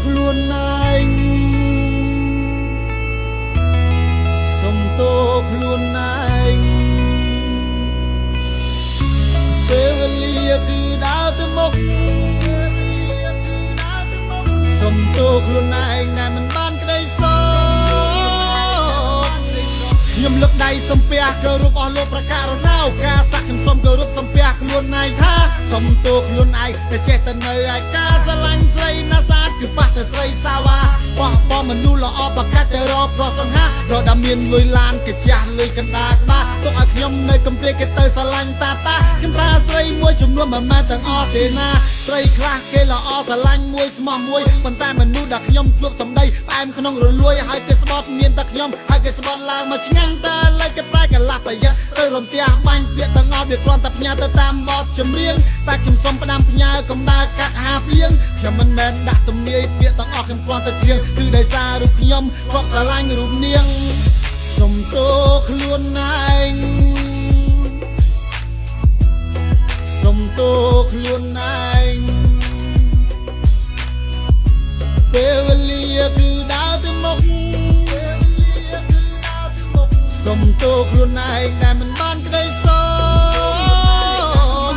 ខ្លួនឯងសុំទោខ្លួនឯងពេលវេលាគឺដើរទៅមុខសុំទោខ្លួនឯងដែលមិនបានក្តីសោកខ្ញុំលើកដៃសំពះគោរពអស់លោកប្រកាសរណៅការសាក់ខ្ញុំសុំគោរពសំពះខ្លួនឯងថាសុំទោខ្លួនឯងតែចេះតែនៅឯការស្រឡាញ់ស្រីណាសាទគឺប៉ះតែស្រីសាវ៉ាបោះបង់មនុស្សល្អប្រកាសតែរកប្រុសសង្ហារកដល់មានលុយឡានគេចាស់លុយកណ្ដាលក្បាលទុកឲ្យខ្ញុំនៅកំព្រាគេទៅស្រឡាញ់តាតាខ្ញុំថាស្រីមួយចំនួនមិនមែនទាំងអស់ទេណាស្រីខ្លះគេល្អស្រឡាញ់មួយស្មោះមួយប៉ុន្តែមនុស្សដែលខ្ញុំជួបសម្ដីផ្អែមក្នុងរលួយហើយគេស្បត់មានតែខ្ញុំហើយគេស្បត់ឡើងមកឆ្ងាញ់តែឡៃគេប្រែកន្លះប្រយ័ត្នទៅរន្ទះបាញ់ពាក្យទាំងអស់វាគ្រាន់តែផ្ញើទៅតាមបទចម្រៀងតែខ្ញុំសុំផ្ដាំផ្ញើកំដៅកាត់ហាភ្លៀងខ្ញុំមិនមែនដាក់ទំនាយពាក្យទាំងអស់ខ្ញុំគ្រាន់តែច្រៀងគឺដោយសាររូបខ្ញុំគាត់ស្រឡាញ់រូបនាងសុំទោខ្លួនឯងសុំទោខ្លួនឯងពេលវេលាគឺដើរទៅមុខសុំទោខ្លួនឯងដែលមិនបានក្តីសោក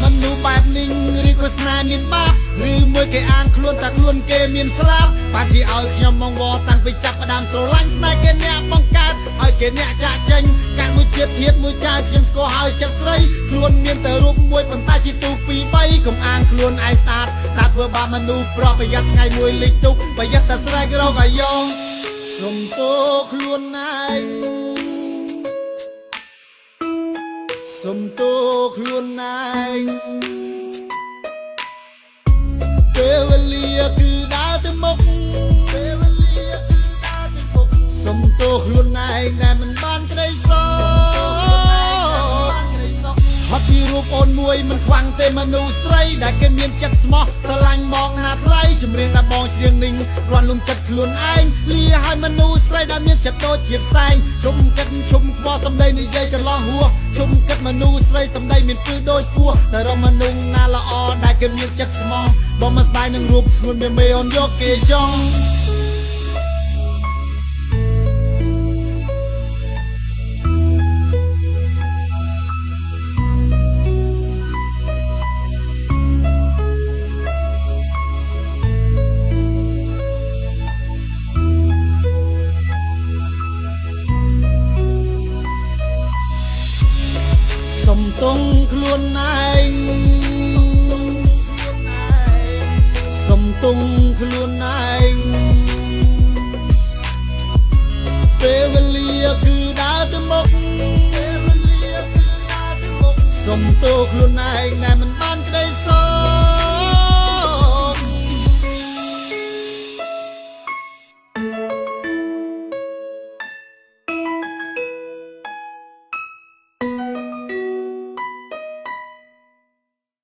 មនុស្សបែបនេះឬក៏ស្នេហ៍មានបាបឬមួយគេអាងខ្លួនតែខ្លួនគេមានស្លាប់បានជាឲ្យខ្ញុំមកវតាំងពីចាប់ផ្ដើមស្រឡាញ់ស្នេហ៍គេអ្នកបង្កើតហើយគេអ្នកចាក់ចេញកាត់មួយជាតិធាតមួយចាយខ្ញុំស្គាល់ហើយចិត្តស្រីខ្លួនមានតែរូបមួយប៉ុន្តែជាទូពីរបីកុំអាងខ្លួនឯងស្អាតតែធ្វើបាបមនុស្សប្រុសប្រយ័ត្នថ្ងៃមួយលិចទុកប្រយ័ត្នតែស្រែករកអាយ៉ងសុំទោខ្លួនឯងសុំទោខ្លួនឯងពេលវេលាគឺដើរទៅមុខពេលវេលាគឺដើរទៅមុខសុំទោខ្លួនឯងដែលមិនបានក្តីសោកហត់ពីរូបអូនមួយមិនខ្វាំងទេមនុស្សស្រីដែលគេមានចិត្តស្មោះស្រឡាញ់មកណាថ្លៃចម្រៀងដែលបងច្រៀងនេះរាន់លងចិត្តខ្លួនឯងលាឲ្យមនុស្សស្រីដែលមានចិត្តដូចជាផ្សែងជុំគិតជុំខ្វល់សម្ដីនិយាយកន្លងហួសជុំគិតមនុស្សស្រីសម្ដីមានពឹសដូចពោះតែរកមនុស្សណាល្អដែលគេមានចិត្តស្មោះបងមិនស្ដាយនឹងរូបស្ងួនមេអូនយកគេចង់សុំទងខ្លួនឯងសុំទងខ្លួនឯងពេលវេលាគឺដើរទៅមុខសុំទោខ្លួនឯង